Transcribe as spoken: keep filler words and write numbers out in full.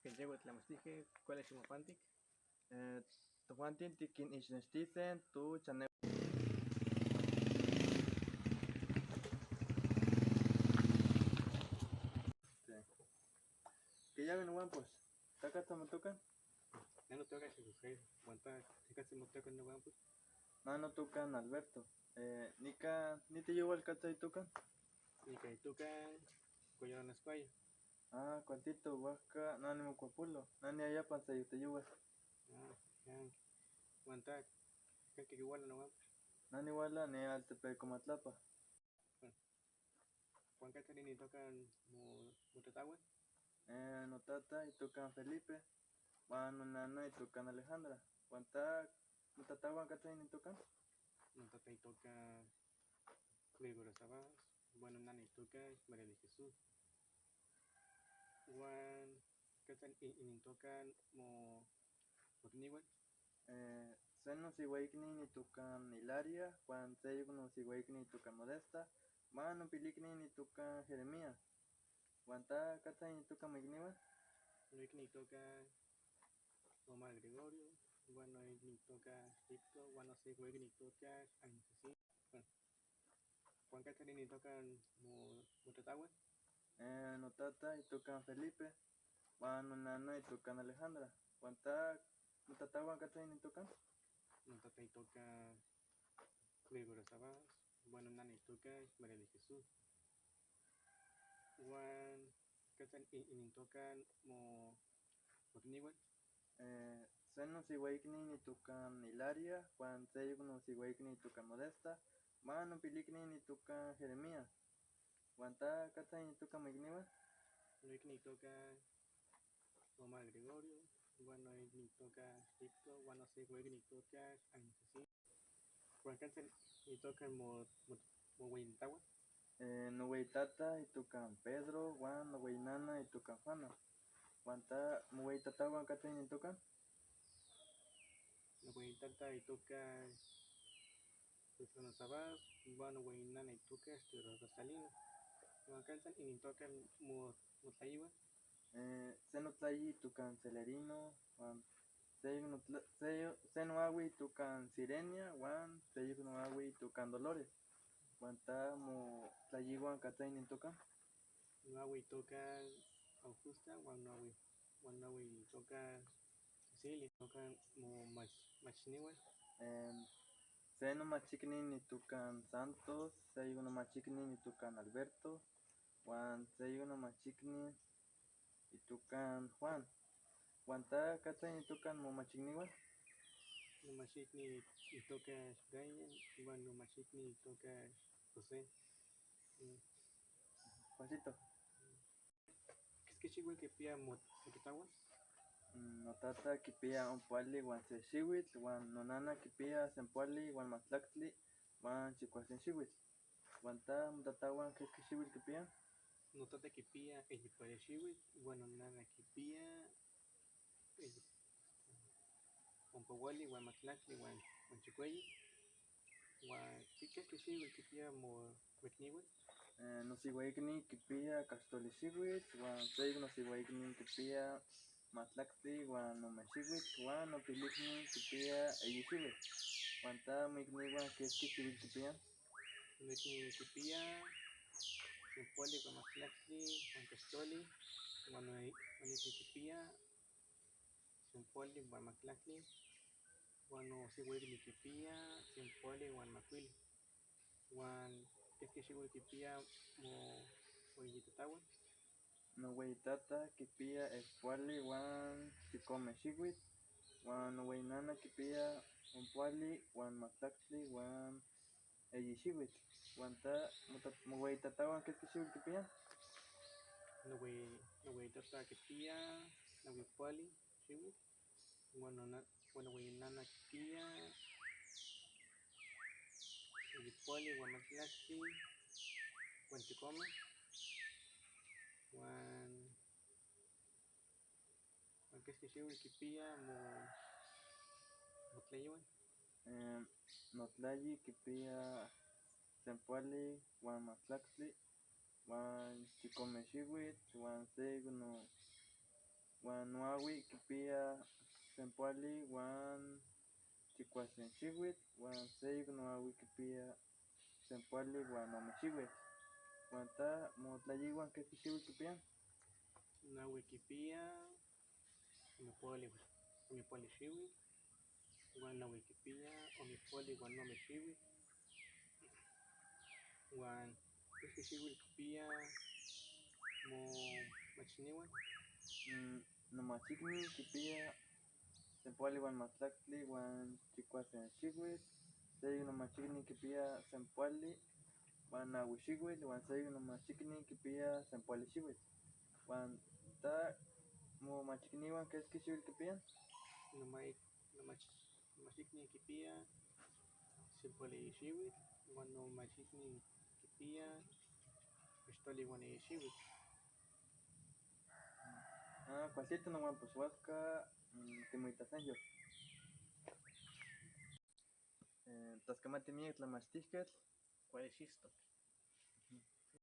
Ken yewal tlamachtihe, kuali ximopantik. Eh, tojuantin tikinichnextise tu channel. Ke yawi nowan, pues, taka timotoka? Ne notoka José, huan ta, nika timotoka nowan, pues? Na notoka Alberto. Eh, nika, nika yowal katsa itoka? Nika itoka Koyona Escuaya. Ah, kualtito, huajka na nimokuapolo, na niayapan se yohteyowal. Ah, yanki. Huan ta, kan kikuala nowan? Na niwala ne altepeko Matlapa. Huan katsa inintoka mo, motatahua? Eh, notata itoka Felipe, huan nonana itoka Alejandra. Huan ta, motatahua katsa inintoka? Notata itoka Gregorio Sabas, huan nonana itoka María de Jesús. Huan katsa inintoka mo, mokniwan? Eh, se nosiuaikni itoka Hilaria, huan seyok nosiuaikni itoka Modesta, huan nopilikni itoka Jeremías. Huan ta, katsa inintoka moikniwan? Noikni itoka Omar Gregorio, huan noikni itoka Egipto, huan nosiuaikni itoka Anastasía. Huan katsa inintoka mo, motatahua? Eh, notata itoka Felipe, huan nonana itoka Alejandra. Huan ta, motatahua katsa inintoka? Notata itoka Gregorio Sabas, huan nonana itoka María de Jesús. Huan katsa inintoka mo, mokniwan? Eh, se nosiuaikni itoka Hilaria, huan seyok nosiuaikni itoka Modesta, huan nopilikni itoka Jeremías. Huan ta, katsa inintoka moikniwan? Noikni itoka Omar Gregorio, huan noikni itoka Egipto, huan nosiuaikni itoka Anastasía. Huan katsa inintoka mo, mo, moueyitatahua? Eh, noueyitata itoka Pedro, huan noueyinana itoka Juana. Huan ta, moueyitatahua katsa inintoka? Noueyitata itoka Luciano Sabas, huan noueyinana itoka, este, Rosalina. Huan katsa inintoka mo, motlayiwan? Eh, se notlayi itoka Celerino, huan seyok notla-, seyok, se noahui itoka Sirenia, huan seyok noahui itoka Dolores. Huan ta, motlayiwan katsa inintoka? Noahui itoka Augusta, huan noahui, huan noahui itoka Cecilia, itoka mo mach-, machikniwan. Em, se nomachikni itoka Santos, seyok nomachikni itoka Alberto, huan seyok nomachikni itoka Juan. Huan ta, katsa inintoka momachikniwan? Nomachikni itoka Brian, huan nomachikni itoka José. Mm. Kualtito. Keski xiuitl kipia mo-, motatahua? Mm, notata kipia ompoali huan se xiuitl, huan nonana kipia sempoali huan matlaktli huan chikuasen xiuitl. Huan ta, motatahua keski xiuitl kipia? Notata kipia eyipoali xiuitl, huan nonana kipia eyi-, ompouali huan matlaktli huan, huan chikueyi. Huan ke-, keski xiuitl kipia mo-, moikniwan? Eh, nosiuaikni kipia kaxtoli xiuitl, huan seyok nosiuaikni kipia matlaktli huan ome xiuitl, huan nopilikni kipia eyi xiuitl. Huan ta, moikniwan keski xiuitl kipia? Noikni kipia sempoali huan matlaktli huan kaxtoli, huan no-, noikni kipia sempoali huan matlaktli, huan nosiuaikni kipia sempoali huan makuili. Huan keski xiuitl kipia mo-, moueyitatahua? Noueyitata kipia eyipoali huan chikome xiuitl, huan noueyinana kipia ompoali huan matlaktli huan eyi xiuitl. Huan ta, mota-, moueyitatahua keski xiuitl kipia? Noue-, noueyitata kipia nauipoali xiuitl, huan nona-, huan noueyinana kipia eyipoali huan matlaktli huan chikome. Huan, huan keski xiuitl kipia mo-, motlayiwan? Eh, notlayi kipia sempoali huan matlaktli huan chikome xiuitl, huan seyok no-, Noahui kipia sempoali uan chikuasen xiuitl, uan seyoc noahui kipia sempoali uan ome xiuitl. Uan ta motlayehuan, keski xiuitl kipia? Nahui kipia omepoali, omepoali xiuitl, uan nahui kipia omepoali uan ome xiuitl, uan keski xiuitl kipia momachikniuan? Mm, nomachikni kipia sempoali uan mahtlactli uan chikuasen xiuitl, seyoc nomachikni kipia sempoali uan nahui xiuitl, uan seyoc nomachikni kipia sempoali xiuitl. Uan ta momachikniuan, keski xiuitl kipia? Nomai-, nomach-, nomachikni kipia sempoali xiuitl, uan nomachikni kipia mixtoli uan eyi xiuitl. Ah, kualtito, nohuan pues huajka, mm, timoitasenyo. Eh, taskamati miek, tlamachtihketl. Kuali xiistok.